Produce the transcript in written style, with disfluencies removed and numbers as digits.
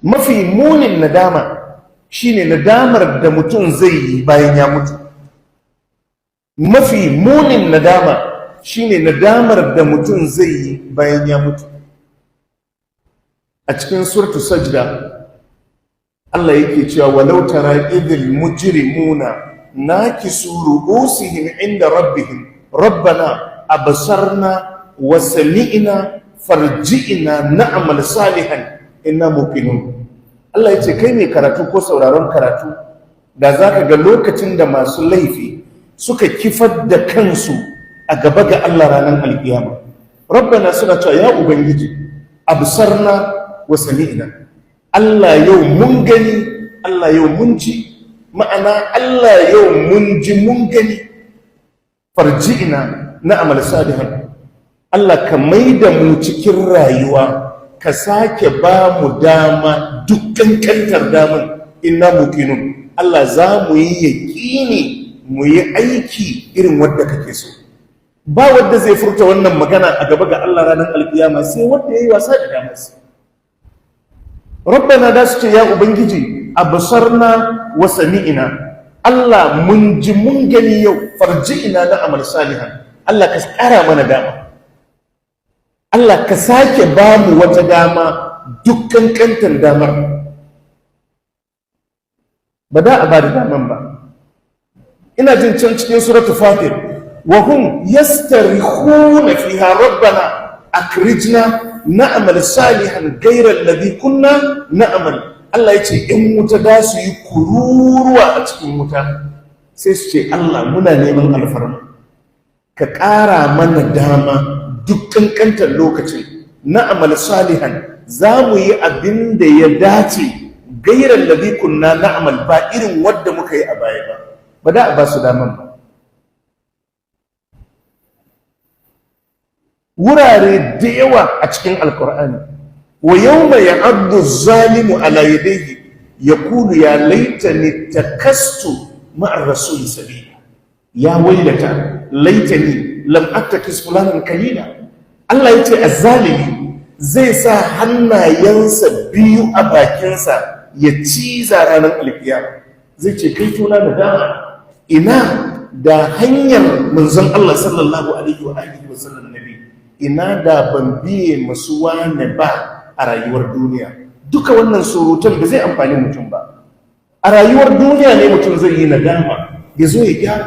Mafi munin nadama shine nadamar da mutum zai yi bayan ya mutu. Mafi munin nadama shine nadamar da mutum zai yi bayan ya mutu. A cikin Suratu Sajda, Allah yake cewa: "Walau tara idhil mujrimuna nakisu ru'usihim inda rabbihim, rabbana absarna wa sami'na, farji'na na'mal salihan, inna muqinun." Allah ya ce, kai mai karatu ko sauraron karatu, da zaka ga lokacin da masu laifi suka kifar da kansu a gaba ga Allah ranar alkiyama, rabbana, suna cewa, "Ya Ubangiji, absarna wa sami'na." Allah, yau mun gani, Allah, yau mun ji. Ma'ana, Allah, yau mun ji, mun gani. Farji'na na'mal salihan. Allah, ka maida mu cikin rayuwa, ka sake ba mu dama, duk kankantar daman. Inna muqinun. Allah, za mu yi yaƙini, mu yi aiki irin wadda kake so. Ba wadda zai furta wannan magana a gaba ga Allah ranar alkiyama sai wadda ya yi wasa da damarsa. Rabbana, da su ce, "Ya Ubangiji, absarna wa sami'ina." Allah, mun ji, mun gani yau. Farji'ina na'mal salihan. Allah, ka ƙara mana dama. Allah, ka sake ba mu wata dama, duk kankantar damar. Ba da a ba da daman ba. Ina jin can cikin Suratu Fatir: "Wa hum yastarikhuna fiha, rabbana akhrijna na'mal salihan ghayra alladhi kunna na'mal." Allah ya ce in wuta da su yi kururuwa a cikin wuta, sai su ce, "Allah, muna neman alfarma, ka ƙara mana dama, duk kankantar lokacin. Na'mal salihan, za mu yi abin da ya dace. Ghayra alladhi kunna na'mal, ba irin wadda muka yi a baya ba." Ba da a ba su daman ba. Wurare da yawa a cikin Alkur'ani: "Wa yawma ya'addu zalimu ala yadayhi, yaqulu ya laitani takastu ma'ar rasuli sabila, ya wailata laitani lam attakis fulanan kalila." Allah ya ce azzalimi zai sa hannayensa biyu a bakinsa ya ciza ranar alkiyama, zai ce, "Kai tuna da dama, ina da hanyar manzon Allah sallallahu alaihi wa alihi wa sallam nabi, ina da ban biye masu wane ba a rayuwar duniya." Duka wannan surutan ba zai amfani mutum ba. A rayuwar duniya ne mutum zai yi nadama, ya zo ya gyara.